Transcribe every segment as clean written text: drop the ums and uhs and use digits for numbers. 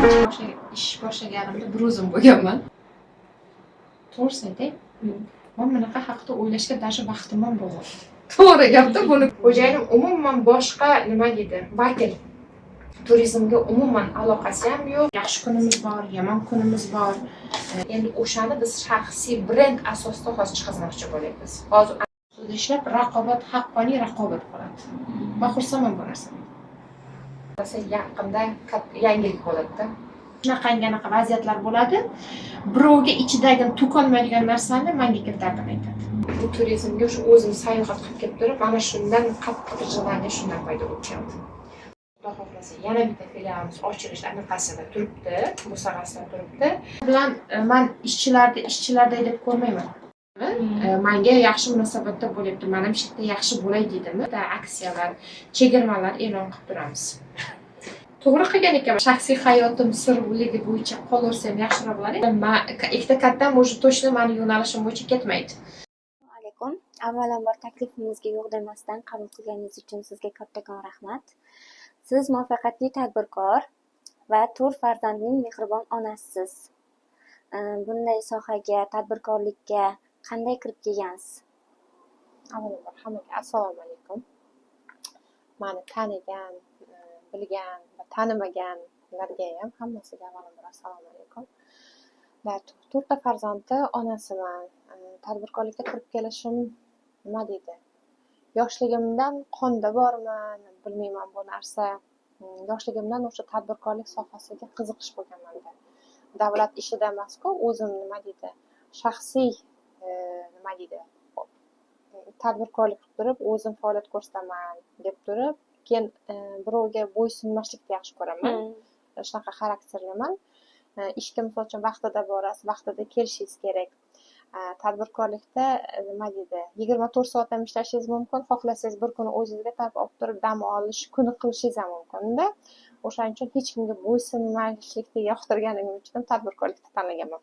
Ish boshlaganimda bir o'zim bo'lganman, to'g'risini aytay. Man bunaqa haqida o'ylashga даже vaqtim ham bo'lmadi, to'g'ri gapda. Buni xo'jayinim umuman boshqa, nima deydi, vakil, turizmga umuman aloqasi ham yo'q. Yaxshi kunimiz bor, yomon kunimiz bor. Endi o'shani biz shaxsiy brend asosida hozir chiqazmoqchi bo'lyapmiz. Hozir ustida ishlab, raqobat, haqqoniy raqobat bo'ladi. Man xursandman bu narsadan. Yaqinda katta yangilik bo'ladida. Shunaqangi anaqa vaziyatlar bo'ladi, birovga ichidagini to'kolmaydigan narsani manga kelib dardini aytadi. Bu turizmga shu o'zim sayohat qilib kelib turib, mana shundan qattiq желание, shundan paydo bo'lib keldi. Xudo xohlasa, yana bitta filialimiz ochilish anaqasida turibdi, bo'sag'asida turibdi. Bilan man ishchilarni ishchilarday deb ko'rmayman. Manga yaxshi munosabatda bo'lyapti, man ham shu yerda yaxshi bo'lay deydimi. Aksiyalar, chegirmalar e'lon qilib turamiz. To'g'ri qilgan ekanman. Shaxsiy hayotim sirligi bo'yicha qolaversa ham yaxshiroq bo'ladi. Man ikkita kattam уже точно mani yo'nalishim bo'yicha ketmaydi. Assalomu alaykum. Avvalambor, taklifimizga yo'q demasdan qabul qilganingiz uchun sizga kattakon rahmat. Siz muvaffaqiyatli tadbirkor va to'rt farzandning mehribon onasisiz. Bunday sohaga, tadbirkorlikka qanday kirib kelgansiz? Avvalambor, hammaga assalomu alaykum. Mani tanigan, bilgan va tanimaganlarga ham, hammasiga avvalambor assalomu alaykum. To'rtta farzandni onasiman. Tadbirkorlikka kirib kelishim, nima deydi, yoshligimdan qonda bormi, bilmayman bu narsa. Yoshligimdan o'sha tadbirkorlik sohasiga qiziqish bo'lgan manda. Davlat ishida emasku, o'zim, nima deydi, shaxsiy, nima deydi, tadbirkorlik qilib turib, o'zim faoliyat ko'rsataman deb turib, keyin birovga bo'ysunmaslikni yaxshi ko'raman. Shunaqa xarakterliman. Ishga, misol uchun, vaqtida borasiz, vaqtida kelishingiz kerak. Tadbirkorlikda, nima deydi, 24 soat ham ishlashingiz mumkin, xohlasangiz, bir kuni o'zingizga olib turib dam olish kuni qilishingiz ham mumkinda. O'shaning uchun hech kimga bo'ysunmaslikni yoqtirganim uchun ham tadbirkorlikni tanlaganman.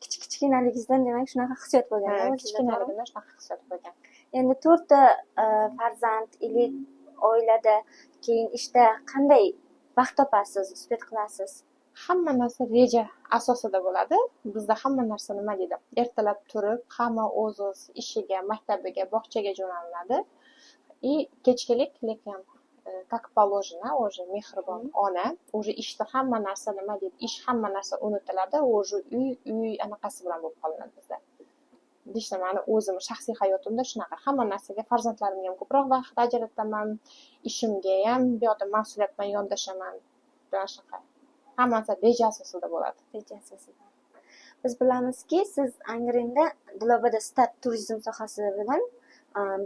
Kichkinaligingizdan, demak, shunaqa hissiyot bo'lgan? Ha, kichkinaligimdan shunaqa hissiyot bo'lgan. Endi to'rtta farzand или oilada, keyin ishda qanday vaqt topasiz, успеть qilasiz? Hamma narsa reja asosida bo'ladi bizda. Hamma narsa, nima deydi, ertalab turib, hamma o'z o'z ishiga, maktabiga, bog'chaga jo'natiladi и kechkilik, lekin как положено, уже mehribon ona, уже ishda hamma narsa, nima deydi, ish, hamma narsa unutiladi, уже uy anaqasi bilan bo'lib qolinadi bizda. Лично mani o'zim shaxsiy hayotimda shunaqa. Hamma narsaga, farzandlarimga ham ko'proq vaqt ajrataman, ishimga ham bu yoqda mas'uliyat bilan yondashaman. Mana shunaqa, hammasi reja asosida bo'ladi. Reja asosida. Biz bilamizki, siz Angrenda Dilobada Star turizm sohasi bilan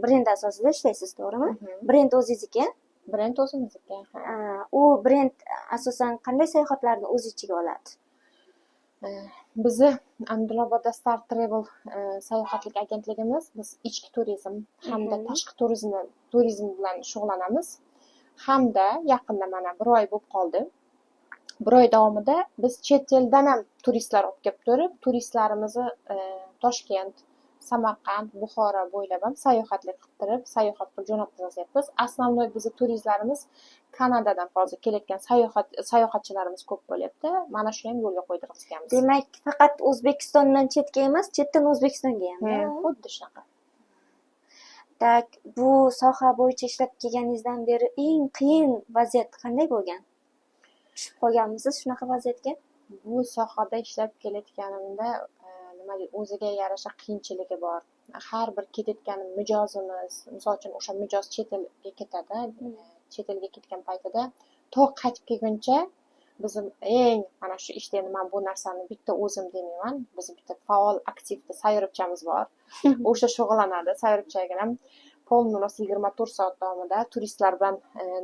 brend asosida ishlaysiz, to'g'rimi? Brend o'zingizniki? Brend o'zimizniki. U brend asosan qanday sayohatlarni o'z ichiga oladi? Bizni Diloboda Star Travel sayohatlik agentligimiz, biz ichki turizm hamda tashqi turizm bilan shug'ullanamiz hamda yaqinda, mana, bir oy bo'lib qoldi, bir oy davomida biz chet eldan ham turistlar olib kelib turib, turistlarimizni Toshkent, Samarqand, Buxoro bo'ylab ham sayohatlik qilib turib, sayohat qilib jo'natkazyapmiz. Основной bizni turistlarimiz Kanadadan hozir kelayotgan sayohatchilarimiz ko'p bo'lyapti. Mana shuni ham yo'lga qo'ydirganmiz. Demak, faqat O'zbekistondan chetga emas, chetdan O'zbekistonga ham? Xuddi shunaqa. Так, bu soha bo'yicha ishlab kelganingizdan beri eng qiyin vaziyat qanday bo'lgan? Tushib qolganmisiz shunaqa vaziyatga? Bu sohada ishlab kelayotganimda, nima deydi, o'ziga yarasha qiyinchiligi bor. Har bir ketayotgan mijozimiz, misol uchun, o'sha mijoz chet elga ketadi, chet elga ketgan paytida to qaytib kelguncha bizni eng mana shu ishda, endi man bu narsani bitta o'zim demayman, bizni bitta faol, aktivda sayrubchamiz bor, o'sha shug'ullanadi. Sayrubchaginam полный rost 24 soat davomida turistlar bilan,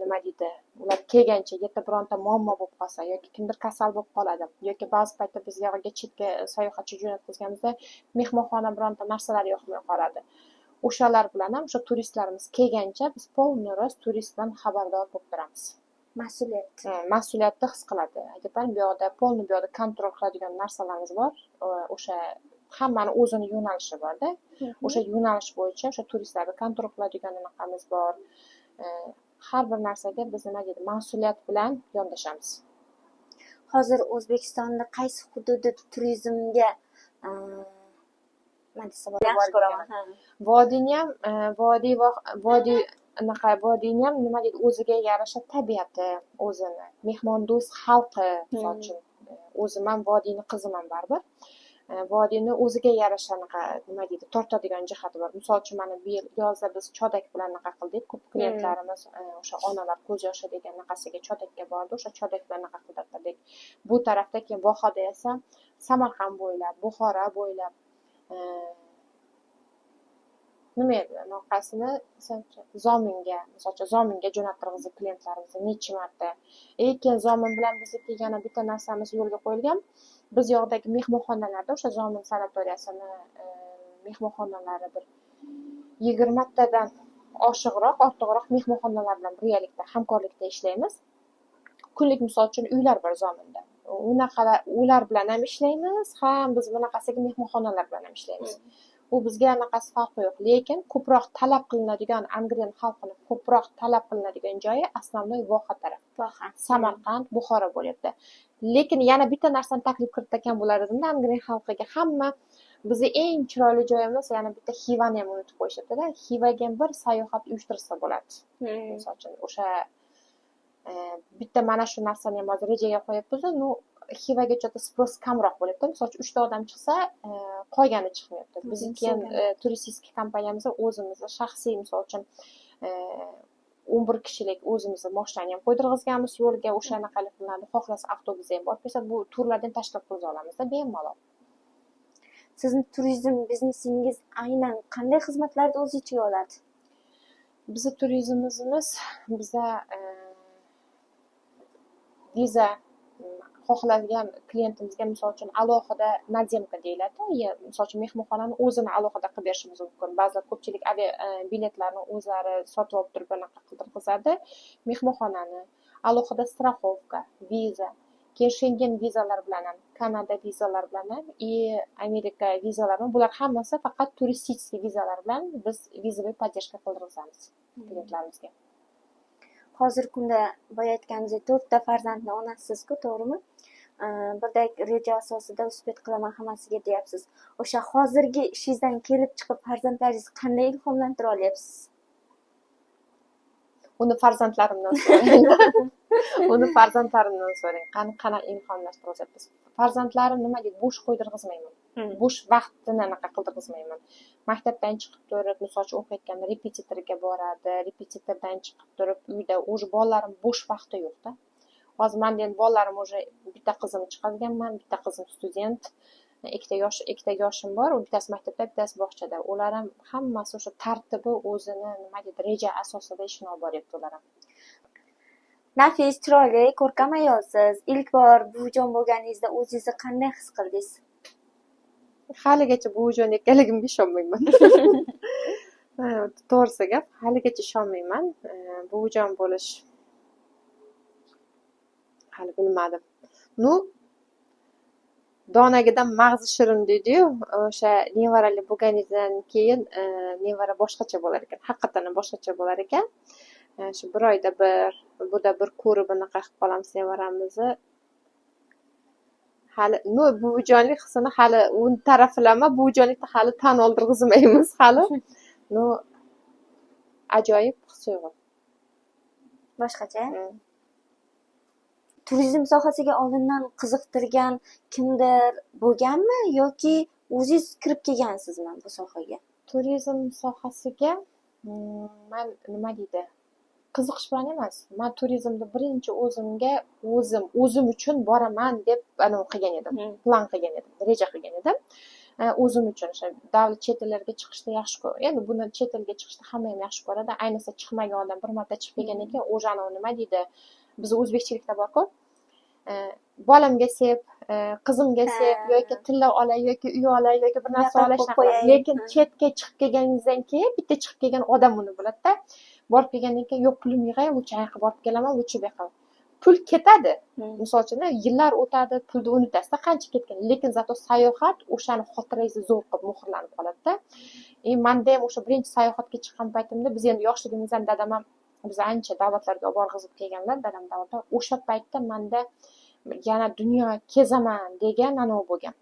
nima deydi, ular kelgancha, yerda bironta muammo bo'lib qolsa yoki kimdir kasal bo'lib qoladi yoki ba'zi paytda biz yog'iga chetga sayohatchi jo'natgizganimizda mehmonxona bironta narsalar yoqmay qoladi. O'shalar bilan ham o'sha turistlarimiz kelgancha biz полный рост turist bilan xabardor bo'lib turamiz. Mas'uliyat. Mas'uliyatni his qiladi. Aytyapman, bu yoqda полный, bu yoqda контроль qiladigan narsalarimiz bor. O'sha hammani o'zini yo'nalishi borda, o'sha yo'nalish bo'yicha o'sha turistlarni контроль qiladigan anaqamiz bor. Har bir narsaga biz, nima deydi, mas'uliyat bilan yondashamiz. Hozir O'zbekistonda qaysi hududi turizmga nima desa bo'ladi? Yaxshi ko'raman. Vodiyni ham, vodiy, vodiy anaqa, vodiyni ham, nima deydi, o'ziga yarasha tabiati, o'zini mehmondo'st xalqi. Misol uchun, o'zim ham vodiyni qiziman baribir. Vodiyni o'ziga yarasha anaqa, nima deydi, tortadigan jihati bor. Misol uchun, mana bu yil yozda biz Chodak bilan anaqa qildik. Ko'p klientlarimiz o'sha "Onalar ko'z yoshi" degan anaqasiga, Chodakka bordi. O'sha Chodak bilan anaqa qildirdik. Bu tarafda keyin vohada esa Samarqand bo'ylab, Buxoro bo'ylab, nima edi anaqasini, Zominga, misol uchun, Zominga jo'nattirg'izdik klientlarimizni necha marta. И keyin Zomin bilan bizniki yana bitta narsamiz yo'lga qo'yilgan. Biz yoqdagi mehmonxonalarda, o'sha Zomin sanatoriyasini mehmonxonalari bir 20 tadan oshiqroq, ortiqroq mehmonxonalar bilan birgalikda, hamkorlikda ishlaymiz. Kunlik, misol uchun, uylar bor Zominda, unaqalar, ular bilan ham ishlaymiz. Ham biz bunaqasiga mehmonxonalar bilan ham ishlaymiz. U bizga anaqasi, farqi yo'q. Lekin ko'proq talab qilinadigan, Angren xalqini ko'proq talab qilinadigan joyi основной voha taraf. Voha. Samarqand, Buxoro bo'lyapti. Lekin yana bitta narsani taklif kiritgan bo'lar edimda Angren xalqiga. Hamma bizni eng chiroyli joyimiz yana bitta Xivani ham unutib qo'yishyaptida. Xivaga ham bir sayohat uyushtirsa bo'ladi. Misol uchun, o'sha bitta mana shu narsani ham hozir rejaga qo'yapmiz. Ну, Xivaga что-то спрос kamroq bo'lyapti. Misol uchun, uchta odam chiqsa, qolgani chiqmayapti. Bizniki ham turistik kompaniyamizda o'zimizni shaxsiy, misol uchun, 11 kishilik o'zimizni moshinani ham qo'ydirg'izganmiz yo'lga. O'sha anaqalik qilinadi. Xohlasa, avtobusda ham borib kelsa, bu turlarni ham tashkil qilib olamizda bemalol. Sizni turizm biznesingiz aynan qanday xizmatlarni o'z ichiga oladi? Bizni turizmimiz, biza viza xohlagan klientimizga, misol uchun, alohida надземка deyiladi. Misol uchun, mehmonxonani o'zini alohida qilib berishimiz mumkin. Ba'zilar, ko'pchilik avia biletlarni o'zlari sotib olib turib anaqa qildirg'izadi. Mehmonxonani alohida, страховка, viza, keyin Shengen vizalar bilan ham, Kanada vizalar bilan ham и Amerika vizalari bilan, bular hammasi faqat turistik vizalar bilan biz визовый поддержка qildirg'izamiz klientlarimizga. Hozirgi kunda, boya aytganingizdek, to'rtta farzandni onasisizku, to'g'rimi? Birdek reja asosida успеть qilaman hammasiga deyapsiz. O'sha hozirgi ishingizdan kelib chiqib, farzandlaringizni qanday ilhomlantira olyapsiz? Uni farzandlarimdan so'rang, uni farzandlarimdan so'rang, qani, qanaqa ilhomlashtiryapmiz. Farzandlarim, nima deydi, bo'sh qo'ydirg'izmayman, bo'sh vaqtini anaqa qildirg'izmayman. Maktabdan chiqib turib, misol uchun, o'qiyotganda repetitorga boradi. Repetitordan chiqib turib, uyda уже bolalarim bo'sh vaqti yo'qda. Hozir manda endi bolalarim уже, bitta qizim chiqarganman, bitta qizim student, ikkita yosh, ikkita yoshim bor. Bittasi maktabda, bittasi bog'chada. Ular ham hammasi o'sha tartibi, o'zini, nima deydi, reja asosida ishini olib boryapti ular ham. Nafis, chiroyli, ko'rkam ayolsiz. Ilk bor buvijon bo'lganingizda o'zingizni qanday his qildingiz? Haligacha buvijon ekanligimga ishonmayman, to'g'risi gap, haligacha ishonmayman. Buvijon bo'lish hali bilmadim. Ну, donagidan mag'zi shirin deydiyu, o'sha nevarali bo'lganingizdan keyin nevara boshqacha bo'lar ekan, haqiqatdan ham boshqacha bo'lar ekan. Shu bir oyda bir, buda bir ko'rib anaqa qilib qolamiz nevaramizni. Hali, ну, buvijonlik hissini hali u taraflama buvijonlikni hali tan oldirg'izmaymiz hali. Ну, ajoyib his tuyg'u. Boshqacha. Turizm sohasiga oldindan qiziqtirgan kimdir bo'lganmi yoki o'zingiz kirib kelgansizmi bu sohaga? Turizm sohasiga man, nima deydi, qiziqish bilan emas, man turizmni birinchi o'zimga o'zim, o'zim uchun boraman deb anavi qilgan edim, plan qilgan edim, reja qilgan edim. O'zim uchun o'sha davlat, chet ellarga chiqishni yaxshi ko'r, endi buni chet elga chiqishni hamma ham yaxshi ko'radi, ayniqsa chiqmagan odam bir marta chiqib kelgandan keyin уже anavi, nima deydi, bizni o'zbekchilikda borku, bolamga sep, qizimga sep yoki tilla olay yoki uy olay yoki bir narsa Bunaqa olay, qilib shunaqa. qo'yay. Lekin chetga chiqib kelganingizdan keyin, bitta chiqib kelgan odam uni biladida. Borib kelgandan keyin, yo'q, pulim yig'ay, лучше yoqqa borib kelaman, лучше bu yoqqa. Pul ketadi, misol uchun, yillar o'tadi, pulni unutasizda qancha ketgan, lekin зато sayohat o'shani xotirangizda zo'r qilib muhrlanib qoladida. И manda ham o'sha birinchi sayohatga chiqqan paytimda, biz endi yoshligimizdan dadam ham bizni ancha davlatlarga olib borg'izib kelganlar, dadam davlatlar. O'sha paytda manda Yana dunyo kezaman degan anavi bo'lgan,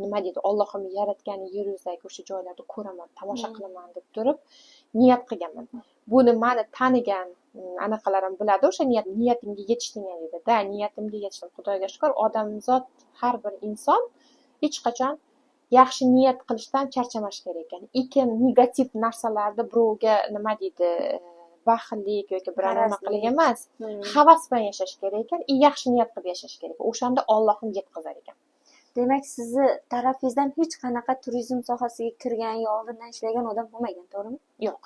nima deydi, Ollohim yaratgan yer yuzidagi o'sha joylarni ko'raman, tomosha qilaman deb turib niyat qilganman. Buni mani tanigan anaqalarim biladi, o'sha niyatimga yetishding deydi да. Niyatimga yetishdim, Xudoga shukur. Odamzod, har bir inson hech qachon yaxshi niyat qilishdan charchamash kerak ekan. И keyin negativ narsalarni birovga, nima deydi, baxillik yoki biror nima qilib emas, havas bilan yashash kerak ekan и yaxshi niyat qilib yashash kerak. O'shanda Ollohim yetkazar ekan. Demak, sizni tarafingizdan hech qanaqa turizm sohasiga kirgan yo oldindan ishlagan odam bo'lmagan, to'g'rimi? Yo'q.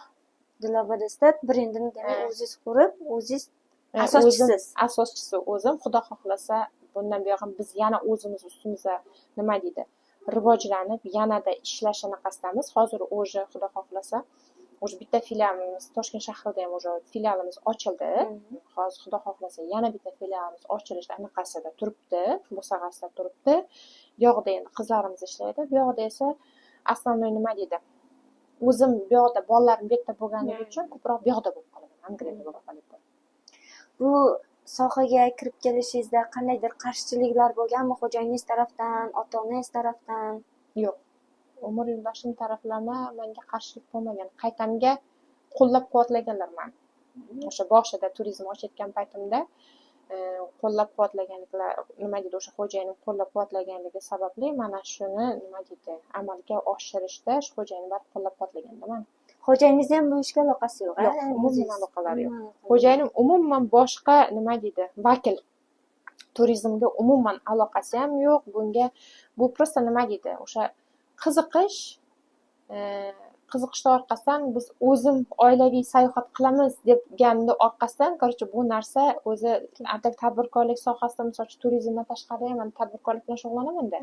Dilobada Start brendini, demak, o'zingiz qurib, o'zingiz asoschisiz. Asoschisi o'zim. Xudo xohlasa, bundan buyog'im biz yana o'zimiz ustimizda, nima deydi, rivojlanib, yanada ishlash anaqasidamiz. Hozir уже, Xudo xohlasa, уже bitta filialimiz Toshkent shahrida ham уже filialimiz ochildi. Hozir, Xudo xohlasa, yana bitta filialimiz ochilish anaqasida turibdi, bo'sag'asida turibdi. Bu yoqda endi qizlarimiz ishlaydi, bu yoqda esa основной, nima deydi, o'zim bu yoqda, bolalarim bu yerda bo'lganligi uchun ko'proq bu yoqda bo'lib qolaman, Angrenda bo'lib qolyapman. Bu sohaga kirib kelishingizda qandaydir qarshiliklar bo'lganmi xo'jangiz tarafdan, ota onangiz tarafdan? Yo'q, umr yo'ldoshim taraflama menga qarshilik bo'lmagan, qaytamga qo'llab quvvatlaganlar mani. O'sha boshida turizm ochayotgan paytimda qo'llab quvvatlaganliklar, nima deydi, o'sha xo'jayinim qo'llab quvvatlaganligi sababli mana shuni, nima deydi, amalga oshirishda shu xo'jayinim baribir qo'llab quvvatlaganda mani. Xo'jayingizni ham bu ishga aloqasi yo'q? Yo'q, umuman aloqalari yo'q. Xo'jayinim umuman boshqa, nima deydi, vakil, turizmga umuman aloqasi ham yo'q bunga. Bu просто, nima deydi, o'sha qiziqish, qiziqishni orqasidan biz o'zim oilaviy sayohat qilamiz deganni orqasidan, короче, bu narsa o'zi tadbirkorlik sohasida, misol uchun, turizmdan tashqari ham man tadbirkorlik bilan shug'ullanamanda.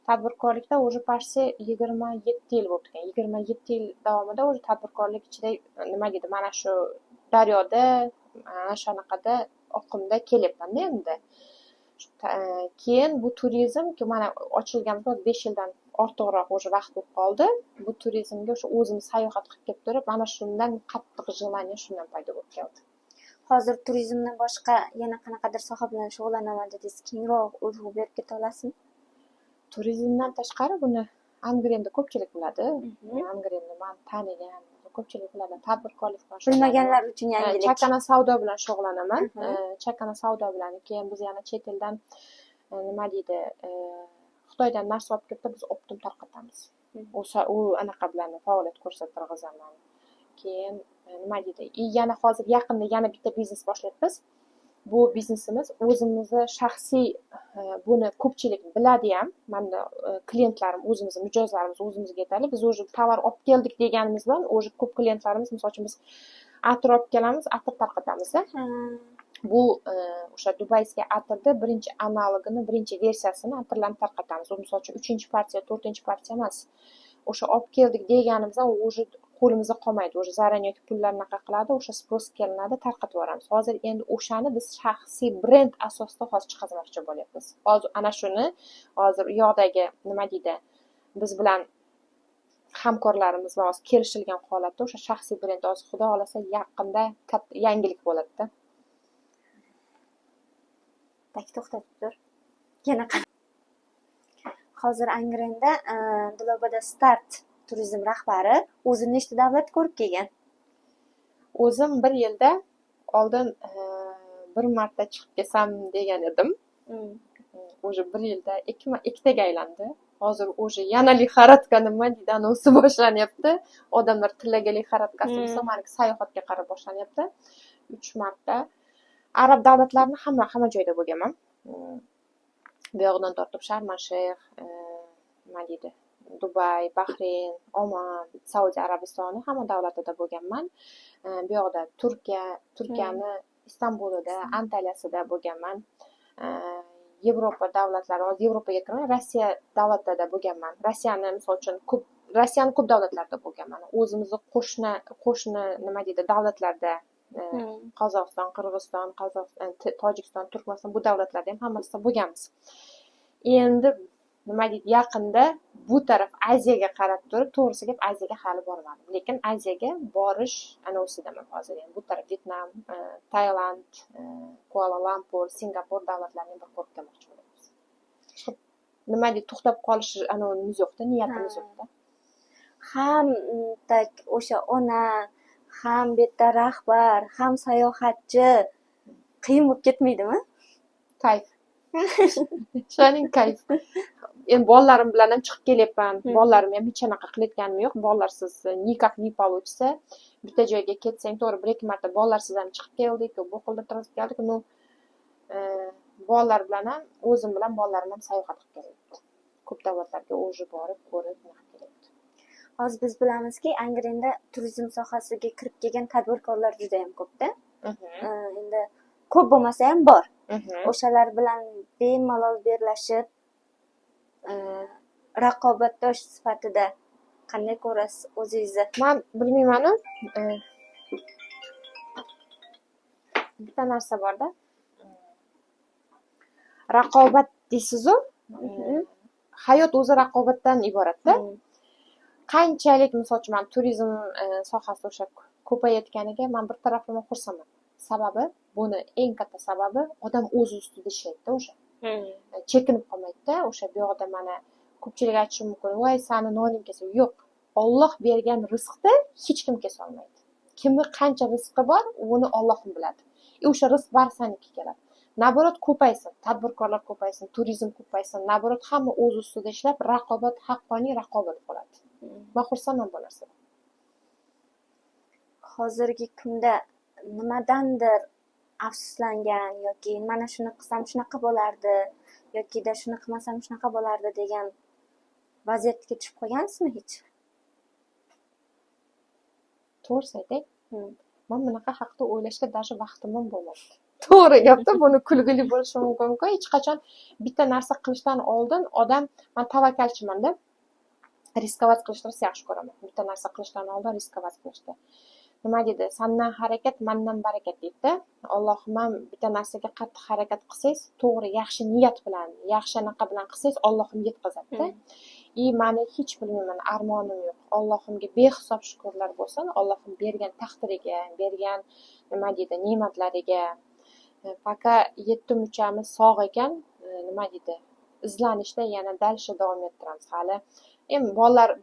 Tadbirkorlikda уже почти 27 yil bo'libdi ekan. 27 yil davomida уже tadbirkorlik ichida, nima deydi, mana shu daryoda, mana shu anaqada, oqimda kelyapmanda. Endi keyin bu turizm mana ochilgan, 5 yildan ortiqroq уже vaqt bo'lib qoldi. Bu turizmga o'sha o'zim sayohat qilib kelib turib, mana shundan qattiq желание shundan paydo bo'lib keldi. Hozir turizmdan boshqa yana qanaqadir soha bilan shug'ullanaman dedingiz, kengroq urg'u berib keta olasizmi? Turizmdan tashqari, buni Angrenda ko'pchilik biladi. Angrenda mani tanigan ko'pchilik biladi, tadbirkorlik bilan. Bilmaganlar uchun yangilik. Chakana savdo bilan shug'ullanaman. Chakana savdo bilan, keyin biz yana chet eldan, nima deydi, Xitoydan narsa olib kelib, biz оптом tarqatamiz. U anaqa bilan faoliyat ko'rsattirg'izaman. Keyin, nima deydi, и yana hozir yaqinda yana bitta biznes boshlayapmiz. Bu biznesimiz o'zimizni shaxsiy, buni ko'pchilik biladi ham. Mani klientlarim, o'zimizni mijozlarimiz o'zimizga aytadi, biz уже tovar olib keldik deganimiz bilan уже ko'p klientlarimiz, misol uchun, biz atir olib kelamiz, atir tarqatamiz. Bu o'sha дубайский atirni birinchi analogini, birinchi versiyasini, atirlarni tarqatamiz. U, misol uchun, uchinchi partiya, to'rtinchi partiya emas. O'sha olib keldik deganimizdan u уже qo'limizda qolmaydi, уже заранее pullar anaqa qiladi, o'sha спрос kelinadi, tarqatib yuboramiz. Hozir endi o'shani biz shaxsiy brend asosida hozir chiqazmoqchi bo'lyapmiz. Hozir ana shuni, hozir u yoqdagi, nima deydi, biz bilan hamkorlarimiz bilan hozir kelishilgan holatda o'sha shaxsiy brend hozir, Xudo xohlasa, yaqinda katta yangilik bo'ladida. Так, to'xtatib tur. Yana hozir Angrenda Dilobada Start turizm rahbari o'zi nechta davlat ko'rib kelgan? O'zim bir yilda oldin bir marta chiqib kelsam degan edim. Уже bir yilda ikkitaga aylandi. Hozir уже yana лихорадка, nima deydi, anavisi boshlanyapti. Odamlar tillaga лихорадка si bo'lsa, maniki sayohatga qarab boshlanyapti. Uch marta arab davlatlarini hamma hamma joyda bo'lganman. Bu yog'idan tortib Sharm Shayx, nima deydi, Dubay, Bahreyn, Oman, Saudiya Arabistoni, hamma davlatida bo'lganman. Bu yoqda Turkiya, Turkiyani Istanbulida, Antaliyasida bo'lganman. Yevropa davlatlari, hozir Yevropaga kirmay, Rossiya davlatida bo'lganman. Rossiyani, misol uchun, ko'p, Rossiyani ko'p davlatlarida bo'lganman. O'zimizni qo'shni qo'shni, nima deydi, davlatlarda, Qozog'iston, Qirg'iziston, Qozog'iston, Tojikiston, Turkmaniston, bu davlatlarda ham hammasida bo'lganmiz. Endi Nima deydi, yaqinda bu taraf Aziyaga qarab turib, to'g'risi gap, Aziyaga hali bormadim, lekin Aziyaga borish anavisidaman hozir. Yani bu taraf Vyetnam, Tailand, Kuala Lumpur, Singapur davlatlarini bir ko'rib kelmoqchi bo'lyapmiz. Nima deydi, to'xtab qolish anavimiz yo'qda, niyatimiz yo'qda. Ham так o'sha ona, ham bu yerda rahbar, ham sayohatchi, qiyin bo'lib ketmaydimi? Kayf, shuning kayf. Endi bolalarim bilan ham chiqib kelyapman. Bolalarimni ham hech anaqa qilayotganim yo'q, bolalarsiz никак не получится. Bitta joyga ketsang, to'g'ri, bir ikki marta bolalarsiz ham chiqib keldik, bu xilda transport keldik, ну bolalar bilan ham, o'zim bilan bolalarim ham sayohat qilib kelyapti. Ko'p davlatlarga уже borib, ko'rib, nima qilib kelyapti. Hozir biz bilamizki, Angrenda turizm sohasiga kirib kelgan tadbirkorlar judayam ko'pda. Endi ko'p bo'lmasa ham bor. O'shalar bilan bemalol bellashib, raqobatdosh sifatida qanday ko'rasiz o'zingizni? Man bilmaymanu, bitta narsa borda, raqobat deysizu, hayot o'zi raqobatdan iboratda. Qanchalik, misol uchun, man turizm sohasida o'sha ko'payayotganiga man bir taraflama xursandman. Sababi, buni eng katta sababi, odam o'zi ustida ishlaydida, o'sha chekinib qolmaydida. O'sha bu yoqda mana ko'pchilik aytishi mumkin: "Voy, sani noning kelsa." Yo'q, Olloh bergan rizqni hech kim kesolmaydi. Kimni qancha rizqi bor, uni Olloh biladi и o'sha rizq baribir saniki keladi. Наоборот, ko'paysin tadbirkorlar, ko'paysin turizm, ko'paysin. Наоборот, hamma o'z ustida ishlab, raqobat, haqqoniy raqobat bo'ladi. Man xursandman bu narsadan. Hozirgi kunda nimadandir afsuslangan yoki mana shuni qilsam shunaqa bo'lardi yokida shuni qilmasam shunaqa bo'lardi degan vaziyatga tushib qolgansizmi hech? To'g'risini aytay, man bunaqa haqda o'ylashga даже vaqtim ham bo'lmabdi, to'g'ri gapda. Buni kulgili bo'lishi mumkinku. Hech qachon bitta narsa qilishdan oldin odam, man tavakkalchimanda, рисковать qilishni rosa yaxshi ko'raman. Bitta narsa qilishdan oldin рисковать qilishni, nima deydi, sandan harakat, mandan barakat deydida. Allohim ham bitta narsaga qattiq harakat qilsangiz, to'g'ri, yaxshi niyat bilan, yaxshi anaqa bilan qilsangiz, Ollohim yetkazadida. И mani hech, bilmayman, armonim yo'q. Allohimga behisob shukurlar bo'lsin, Allohim bergan taqdiriga, bergan, nima deydi, ne'matlariga. Пока yetti muchamiz sog' ekan, nima deydi, izlanishda yana дальше davom ettiramiz hali. Endi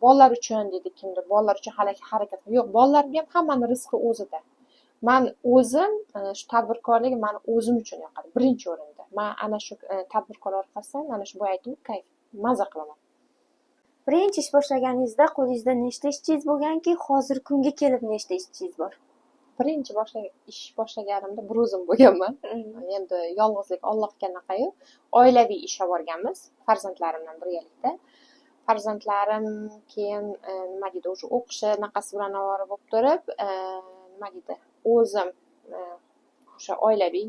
bolalar uchun deydi kimdir, bolalar uchun hali harakat. Yo'q, bolalarga ham, hammani rizqi o'zida. Man o'zim shu tadbirkorlik mani o'zim uchun yoqadi birinchi o'rinda. Man ana shu tadbirkor orqasidan, mana shu boya aytdim, kayf, maza qilaman. Birinchi ish boshlaganingizda qo'lingizda nechta ishchingiz bo'lganki, hozirgi kunga kelib nechta ishchingiz bor? Birinchi ish boshlaganimda bir o'zim bo'lganman. Endi yolg'izlik Allohga anaqayu, oilaviy ish olib borganmiz farzandlarim bilan birgalikda. Farzandlarim keyin nima deydi, уже o'qishi anaqasi bilan ovora bo'lib turib, nima deydi, o'zim o'sha oilaviy,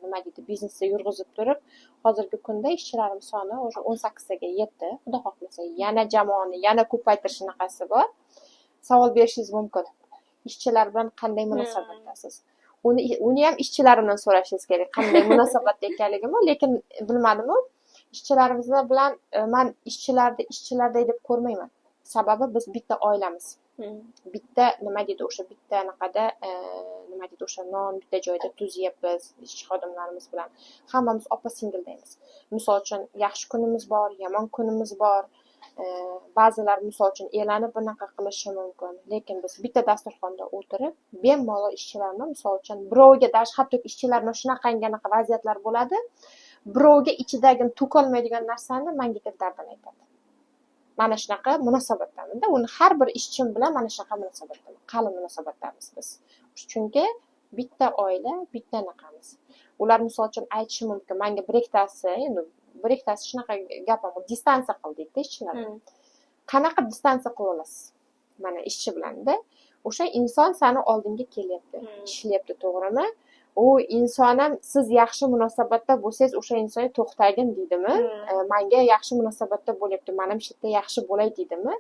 nima deydi, biznesni yurg'izib turib, hozirgi kunda ishchilarim soni уже 18taga yetdi. Xudo xohlasa, yana jamoani yana ko'paytirish anaqasi bor. Savol berishingiz mumkin: ishchilar bilan qanday munosabatdasiz? Uni ham ishchilarimdan so'rashingiz kerak, qanday munosabatda ekanligimni. Lekin bilmadimu, ishchilarimiz bilan man ishchilarni ishchilarday deb ko'rmayman. Sababi biz bitta oilamiz, bitta, nima deydi, o'sha bitta anaqada, nima deydi, o'sha non bitta joyda tuz yeyapmiz ishchi xodimlarimiz bilan. Hammamiz opa singildaymiz. Misol uchun, yaxshi kunimiz bor, yomon kunimiz bor. Ba'zilar, misol uchun, elanib bunaqa qilishi mumkin, lekin biz bitta dasturxonda o'tirib bemalol ishchilarni, misol uchun, birovga даже, hattoki ishchilar bilan shunaqangi anaqa vaziyatlar bo'ladi, birovga ichidagini to'kolmaydigan narsani manga kelib dardini aytadi. Mana shunaqa munosabatdamanda. Uni har bir ishchim bilan mana shunaqa munosabatdaman, qalin munosabatdamiz biz, chunki bitta oila, bitta anaqamiz. Ular, misol uchun, aytishi mumkin manga bir ikkitasi, endi bir ikkitasi shunaqa gap ham, distansiya qil deydida ishchilar. Qanaqa distansiya qila olasiz mana ishchi bilanda? O'sha inson sani oldinga kelyapti, ishlayapti, to'g'rimi? U inson ham siz yaxshi munosabatda bo'lsangiz, o'sha insonga to'xtagin deydimi? Manga yaxshi munosabatda bo'lyapti, man ham shu yerda yaxshi bo'lay deydimi?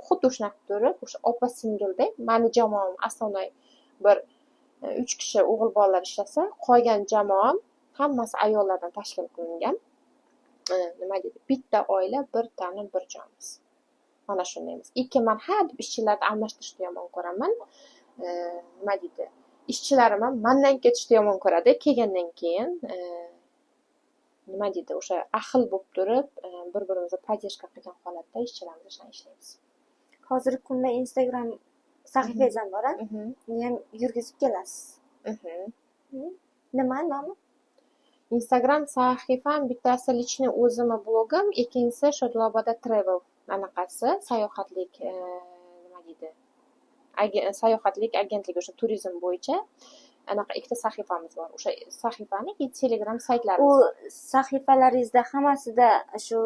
Xuddi shunaqa turib, o'sha opa singildek mani jamoam основной bir uch kishi o'g'il bolalar ishlasa, qolgan jamoam hammasi ayollardan tashkil qilingan. Nima deydi, bitta oila, bir tana, bir jonmiz, mana shundaymiz. Ikki man ha deb ishchilarni almashtirishni yomon ko'raman. Nima deydi, ishchilarim ham mandan ketishni yomon ko'radi. Kelgandan keyin, nima deydi, o'sha ahil bo'lib turib, bir birimizni поддержка qilgan holatda ishchilarimiz bilan ishlaymiz. Hozirgi kunda Instagram sahifangiz ham bor, a? Uni ham yurgizib kelasiz. Nima nomi? Instagram sahifam bittasi личный o'zimni blogim, ikkinchisi Shodloboda Travel anaqasi, sayohatlik, nima deydi, sayohatlik agentligi, o'sha turizm bo'yicha anaqa ikkita sahifamiz bor. O'sha sahifani и Telegram saytlarimiz U bor. sahifalaringizda hammasida shu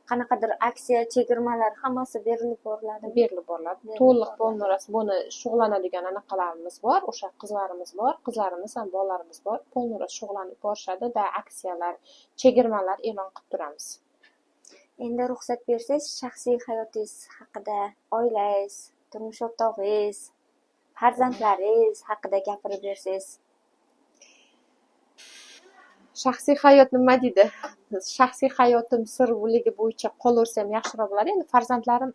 qanaqadir aksiya, chegirmalar hammasi berilib boriladimi? Berilib boriladi. Berilib To'liq, boriladi. Полный rost buni shug'ullanadigan anaqalarimiz bor, o'sha qizlarimiz bor, qizlarimiz ham, bolalarimiz bor, полный rost shug'ullanib borishadi да, aksiyalar, chegirmalar e'lon qilib turamiz. Endi ruxsat bersangiz, shaxsiy hayotingiz haqida, oilangiz, turmush o'rtog'ingiz, farzandlaringiz haqida gapirib bersangiz. Shaxsiy hayot, nima deydi, shaxsiy hayotim sirligi bo'yicha qolaversa ham yaxshiroq bo'ladi. Endi farzandlarim,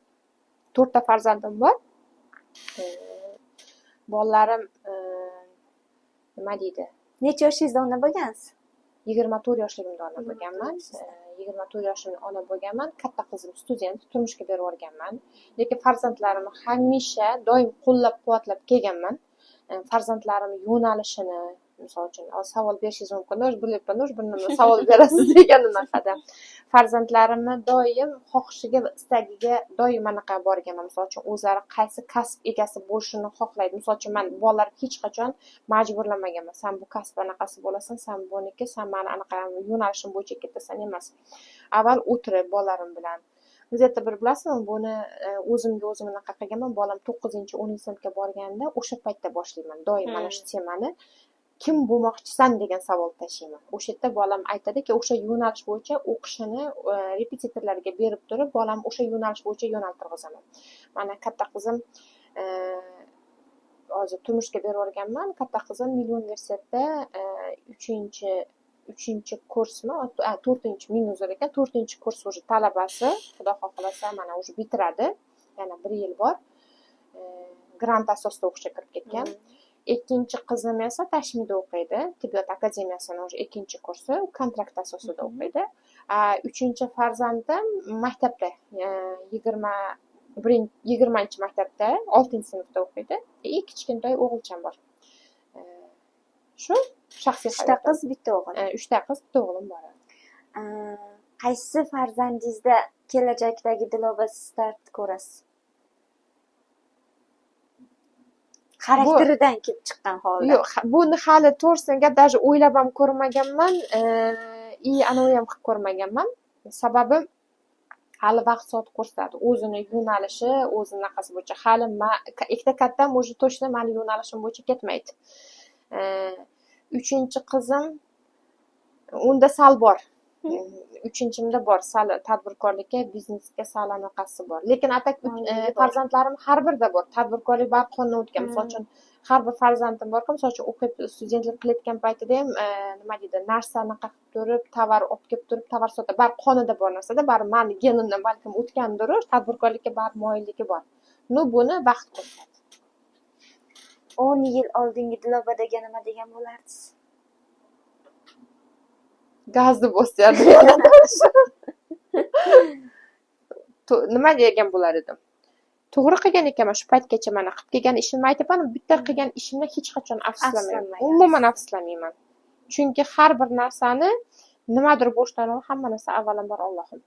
to'rtta farzandim bor. Bolalarim, nima deydi. Necha yoshingizda ona bo'lgansiz? 24 yoshligimda ona 24 bo'lganman. yoshingizda. 24 yoshimda ona bo'lganman. Katta qizim student, turmushga berib yuborganman, lekin farzandlarimni hamisha doim qo'llab quvvatlab kelganman. Farzandlarim yo'nalishini, misol uchun, hozir savol berishingiz mumkin, bilyapman, bir nima savol berasiz degan unaqada. Farzandlarimni doim xohishiga va istagiga doim anaqa borganman. Misol uchun, o'zlari qaysi kasb egasi bo'lishini xohlaydi. Misol uchun, man bolalarni hech qachon majburlamaganman, san bu kasb anaqasi bo'lasan, san buniki, san mani anaqa yo'nalishim bo'yicha ketasan emas. Avval o'tirib bolalarim bilan где то bir, bilasizmi, buni o'zimga o'zim anaqa qilganman. Bolam 9-, 10-sinfga borganda, o'sha paytda boshlayman doim mana shu temani, kim bo'lmoqchisan degan savol tashlayman. O'sha yerda bolam aytadiki, o'sha yo'nalish bo'yicha o'qishini repetitorlarga berib turib, bolam o'sha yo'nalish bo'yicha yo'naltirg'izaman. Mana katta qizim, hozir turmushga berib yuborganman, katta qizim Milliy universitetda uchinchi kursmi, to'rtinchi, ming uzr ekan, to'rtinchi kurs уже talabasi. Xudo xohlasa, mana уже bitiradi, yana bir yil bor. Grant asosida o'qishga kirib ketgan. Ikkinchi qizim esa Tashmida o'qiydi, tibbiyot akademiyasini уже ikkinchi kursi, u kontrakt asosida o'qiydi. Uchinchi farzandim maktabda, 20-maktabda, 6-sinfda o'qiydi. И kichkintoy o'g'ilcham bor. Shu shaxsiy Uchta hayotim. qiz, bitta o'g'il. Uchta qiz, bitta o'g'lim bor. Qaysi farzandingizda kelajakdagi Diloba Start ko'rasiz? Xarakteridan kelib chiqqan holda. Yo'q, buni hali, to'g'risini gap, даже o'ylab ham ko'rmaganman и anavi ham qilib ko'rmaganman. Sababi hali vaqt soat ko'rsatadi, o'zini yo'nalishi, o'zini anaqasi bo'yicha. Hali ikkita kattam уже точно mani yo'nalishim bo'yicha ketmaydi. Uchinchi qizim, unda sal bor, uchinchimda bor sal tadbirkorlikka, biznesga sal anaqasi bor, lekin а так Moyilligi bor. Farzandlarim har birida bor tadbirkorlik, bari qondan o'tgan. Misol uchun, har bir farzandim borku, misol uchun, o'qib, studentlik qilayotgan paytida ham, nima deydi, narsa anaqa qilib turib, tovar olib kelib turib, tovar sotadi. Bari qonida bor narsada, bari mani genimdan balkim o'tgandir, tadbirkorlikka bari moyilligi bor. Ну, buni vaqt ko'rsatadi. 10 yil oldingi Dilobadaga nima degan bo'lardingiz? Gazni bosyardi. Nima degan bo'lar edim? To'g'ri qilgan ekanman shu paytgacha mana qilib kelgan ishimni aytyapman. Bitta qilgan ishimdan hech qachon afsuslanmayman. Afsuslanmagansiz. Umuman afsuslanmayman, chunki har bir narsani nimadir bo'lishi, hamma narsa avvalambor Ollohim,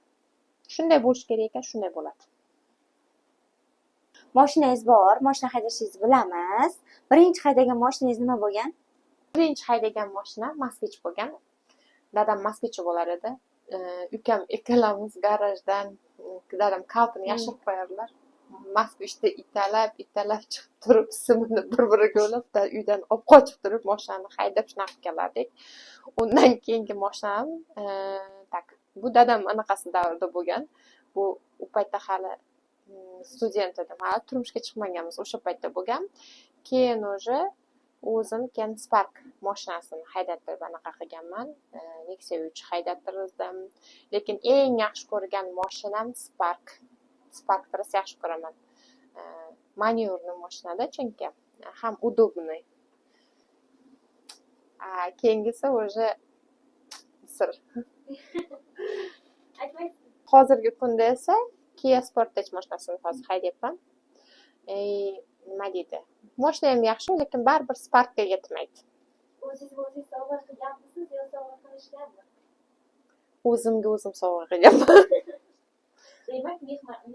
shunday bo'lishi kerak ekan, shunday bo'ladi. Moshinangiz bor, moshina haydashingizni bilamiz. Birinchi haydagan moshinangiz nima bo'lgan? Birinchi haydagan moshinam Moskvich bo'lgan. Dadam moskvichi bo'lar edi. Ukam ikkalamiz garajdan, dadam kalitini yashirib qo'yardilar, Moskvichda italab italab chiqib turib, simini bir biriga ulab, uydan olib qochib turib, moshinani haydab, shunaqa qilib kelardik. Undan keyingi moshinam, так, bu dadam anaqasi davrida bo'lgan. Bu u paytda hali student edim, hali turmushga chiqmaganmiz, o'sha paytda bo'lgan. Keyin уже O'zim keyin Spark moshinasini haydattirib anaqa qilganman, Nexia 3 haydattirdim. Lekin eng yaxshi ko'rgan moshinam Spark. Sparkni rosa yaxshi ko'raman, маневрный moshinada, chunki ham удобный. Keyingisi уже sir. Aytmaysiz. Hozirgi kunda esa Kia Sportage moshinasini hozir haydayapman. Nima deydi, moshina ham yaxshi, lekin baribir Sparkka yetmaydi. O'zingizga o'zingiz sovg'a qilganmisiz yo sovg'a qilishganmi? O'zimga o'zim sovg'a qilganman. Demak,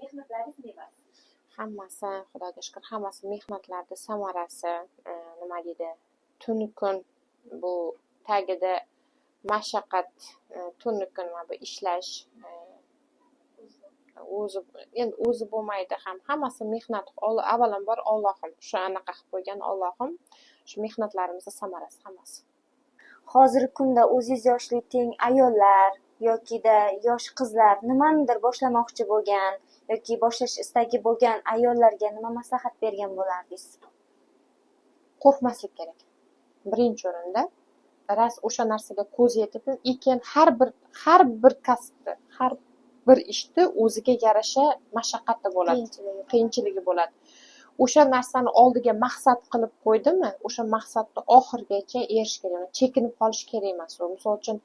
mehnatlaringiz mevasi. Hammasi, Xudoga shukur, hammasi mehnatlarni samarasi. Nima deydi, tunu kun bu tagida mashaqqat, tunu kun mana bu ishlash, o'zi endi o'zi bo'lmaydi ham, hammasi mehnat. Avvalambor Ollohim shu anaqa qilib qo'ygan, Ollohim, shu mehnatlarimizni samarasi hammasi. Hozirgi kunda o'zingiz yoshli teng ayollar yokida yosh qizlar, nimanidir boshlamoqchi bo'lgan yoki boshlash istagi bo'lgan ayollarga nima maslahat bergan bo'lardingiz? Qo'rqmaslik kerak birinchi o'rinda. Rost o'sha narsaga ko'zi yetib, и keyin har bir kasbni, har bir ishni o'ziga yarasha mashaqqati bo'ladi, qiyinchiligi. Qiyinchiligi bo'ladi. O'sha narsani oldiga maqsad qilib qo'ydimi, o'sha maqsadni oxirigacha erishish kerak, chekinib qolish kerak emas. U misol uchun,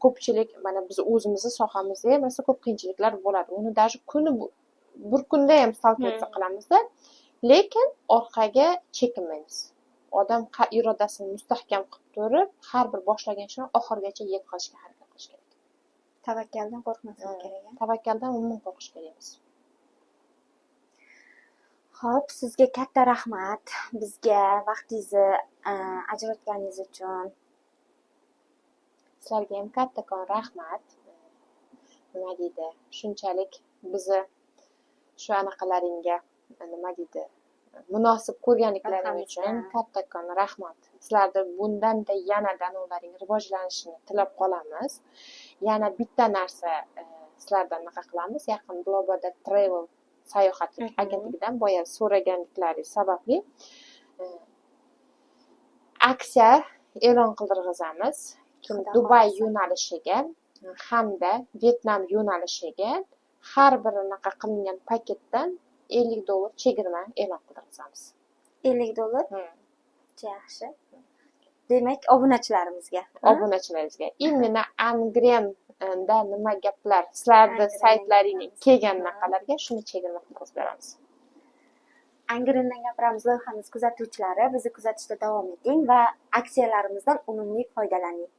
ko'pchilik, mana biz o'zimizni sohamizda ham rosa ko'p qiyinchiliklar bo'ladi, uni даже kuni bir kunda ham сталкиваться qilamizda, lekin orqaga chekinmaymiz. Odam irodasini mustahkam qilib turib, har bir boshlagan ishini oxirigacha yetkazishga harakat qilish kerak. Tavakkaldan qo'rqmaslik kerak, a? Tavakkaldan umuman qo'rqish kerak emas. Ho'p, sizga katta rahmat bizga vaqtingizni ajratganingiz uchun. Sizlarga ham kattakon rahmat. Nima deydi, shunchalik bizni shu anaqalaringga, nima deydi, munosib ko'rganliklaring uchun Loyihamizga. kattakon rahmat. Sizlarni bundanda yanada ularning rivojlanishini tilab qolamiz. Yana bitta narsa, sizlardan anaqa qilamiz, yaqin Globoda Travel sayohatlik agentligidan boya so'raganliklaringiz sababli aksiya e'lon qildirg'izamiz. Kim Xudo Dubay xohlasa. yo'nalishiga hamda Vyetnam yo'nalishiga har bir anaqa qilingan paketdan $50 chegirma e'lon qildirg'izamiz. $50? Yaxshi, demak, obunachilarimizga, ha? Obunachilaringizga, именно Angrenda nima gaplar, sizlarni Angrendan saytlaringga gapiramiz. kelgan anaqalarga shuni chegirma qilib beramiz. Angrendan gapiramiz loyihamiz kuzatuvchilari, bizni kuzatishda davom eting va aksiyalarimizdan unumli foydalaning.